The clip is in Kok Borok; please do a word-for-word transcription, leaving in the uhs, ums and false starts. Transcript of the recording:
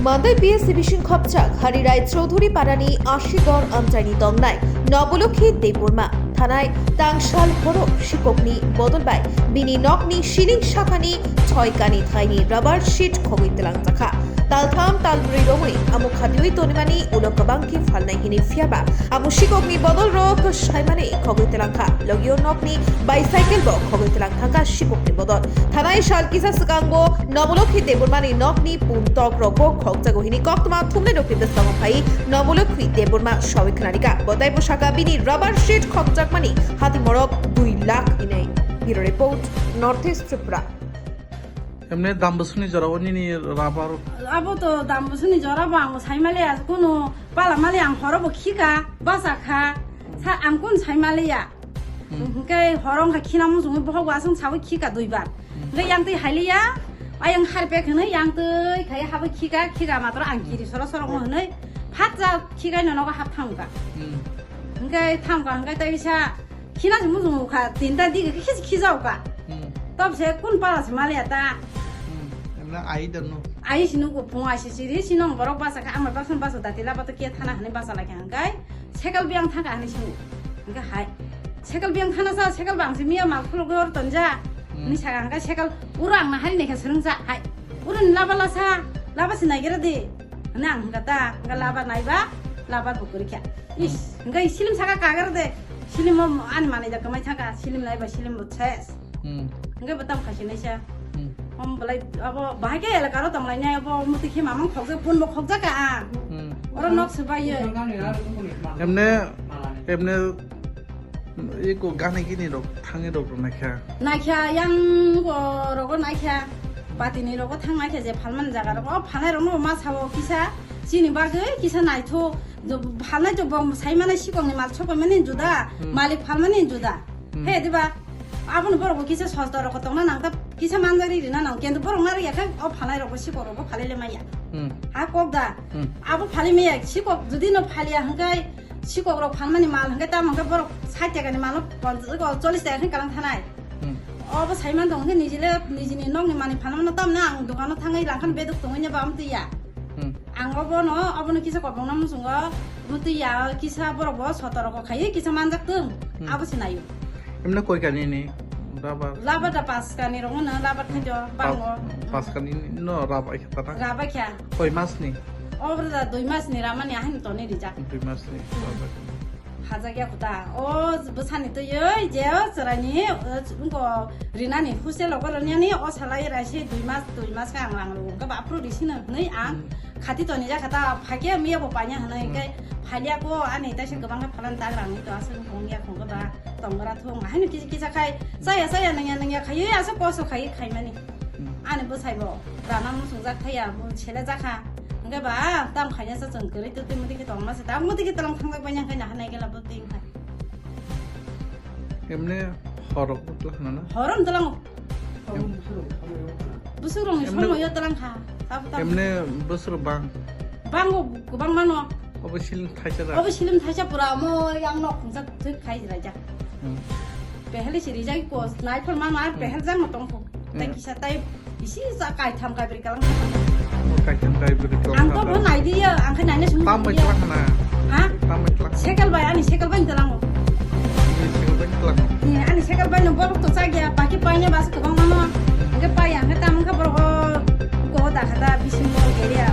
Mandai P S C bising khopchak Hari Rai Chowdhury parani Ashigor amchaini tongnai Nobolokhi Debbarma thanai tangsal horo sikokni bodol bai bini nokni siling sakani choi kani thaini rubber sheet khogwi twlang jakha. Taltham talbrwi romwi amo khatiwi tonimani ulo kwbang khe phalnai hini phiyaba amo sikokni bodol rok saimani khogwi twlang kha. Logio nokni bicycle bo khogwi twlang thangkha sikokni bodol. Thanai sal kisa swkango Nobolokhi Debbarmani nokni pum tok rokbo khokjago hini koktwma thumnai rokni bwskango phai Nobolokhi Debbarma sawi khwnarikha. Bo taibo saka bini rubber sheet khokjakmani hati morok dui lakh hinwi. Bureau report, North East Tripura. Emne dam bwswkni jorao nini rubber? Abo to dam bwswkni jorao bo ang saimaliya, kunu pala mali ang horo bo khika, basa kha, sa ang kun saimaliya. Hmm. Hwnkhe horo wngkha khina muchungwi bohok bo aswk sawi khika duibar. Hmm. Hwnkhe yang twi hailiya, ayang harpek hwnwi yang twi khai habo khika, khika matro ang kiri soro soro hwnwi phatsa khikai no nogo hap thamka. Hmm. Hwnkhe thamka hwnkhe tei sa khina se muchungo kha, tinta dige khe khis-, khijao kha. Hmm. Tob se kun pala se maliya ta. Hmm. Emna ai dan no. Ai sinu ko phung ai siri sino borok basa kha, ang bai baksan basa dati laba to khe thana hwnwi basa lai kha hwnkhe. Sekal biyang thangkha hwnwi swngo. Hwnkhe hai, sekal biyang thana sa, sekal bang se miya mal khulugwi oro tonja. Hmm. Hwnwi sakha, hwnkhe sekal uro ang na hari naikha swrwngsa hai. Uro ni laba lasa, laba se naigira de. Hwnwi ang hwnkha ta, hwnkhe laba naiba, laba bo kwrwikha. Is, hmm, hwnkhe silim saka kagar de. Silimo ani manwi da kwmai thangkha, silim naiba silim bo ses. Hmm. Hwnkhe bo tamo khaisinaisa. Hmm. Om belai abo bahai khe elakaro tonglainai, abo muti khe mamang khokjak, punbo khokjak ka ang. Hmm. Oro nok swbai ye. Emne, emne, eko gani gini rok, thangi rok rok naikha. Naikha, yang ko rogo naikha. Patini rogo thang naikha je phalmani jaga rogo. O phalnai rokno ma sao kisa, chini bagwi kisa naitho. Phalnai to bom saimani sikongni mal sokoi mani juda, hmm, malik phalmani juda. Hmm. He diba? Aboni borok bo kisa sosto rok tongna nang ta kisa manjari rina nang, kintu borok nari ya khe o phalai rok bo sikok rok bo phalai le maya. Hmm. Ha kok da. Hmm. Abo phalai maya sikok jodi no phalia hwnkhe sikok rok phalmani mal hwnkhe tamo hwnkhe borok sait taka ni mal no ponchash ko chollish taka khe kalang thanai. Hmm. Obo sai man tong hwnkhe nijile nijini nokni manwi phalmano tamno ang dukano thangwi langkhan beduk tongwi ne bam twi ya. Hmm. Ang obono, obono kisa kobongna muchungo, muti ya kisa borok bo soto rok khai kisa manjak tung, hmm, abo se nayo. Emne koi kani ni rubber? Rubber da pas kani rok no, rubber khai jo, pa-, bango. Pas kani no rubber khe ta na? Rubber khe. Koi mas ni? Obra da dui mas ni ramani ahin toni rijak. Dui mas ni, hmm, rubber. Hajak ya kuta. O bwsani twi oi je o chwraini, o, wngko rinani huse logo roniani o salai raise dui mas, dui mas khe ang rang rw. Wngkhe ba aphuru risino hwnwi ang, hmm, khati toni jakha ta phakhe miya bo paina hwnwi, hmm, hwnkhe phalia ko ani taisa kwbang khe phalan tak rangni to aswk wngya khungkhe ba tongra thung. Haino kisa kisa khai chaya chaya nangya nangya khaiwi aswk koso khaiwi khaimani. Hmm. Ani bwsai bo rana muchungjak thaya, bo sele jakha. Hwnkhe ba, tam khaina sa chwng kwrwi twi twi muti khe tongma se, ta muti khe tlang thangjak bai nang khe naha nai khe labo twi wngkha. Emne horok bo tlang khna na? Horom tlango. Em- Bwswk rokni somoyo tlang kha. Tabo tamo. Emne bwswk bang? Bango kwbang mano. Obo siling thaisa da? Obo siling thaisa pura omo yang nok khungsa thik khai jira jak. Hmm. Pehel si rijak ko, naiphol ma ma, hmm, pehel jang no tong kho. Tei, hmm, kisa tei isi sa kai tham kai bri kalang. Oh, kai tham kai bri kalang. Ang to bo nai di ya, ang khai nai na sung. Tam bai tlang na. Ha? Tam bai tlang. Sekel bai ani sekel bai tlang. Ani sekel bai tlang. Ni ani sekel bai no borok to chak ya, baki pai ne bas kwbang mano. Ang khai pai ang khai tam ang khai borok ko da kha da bising bol geri.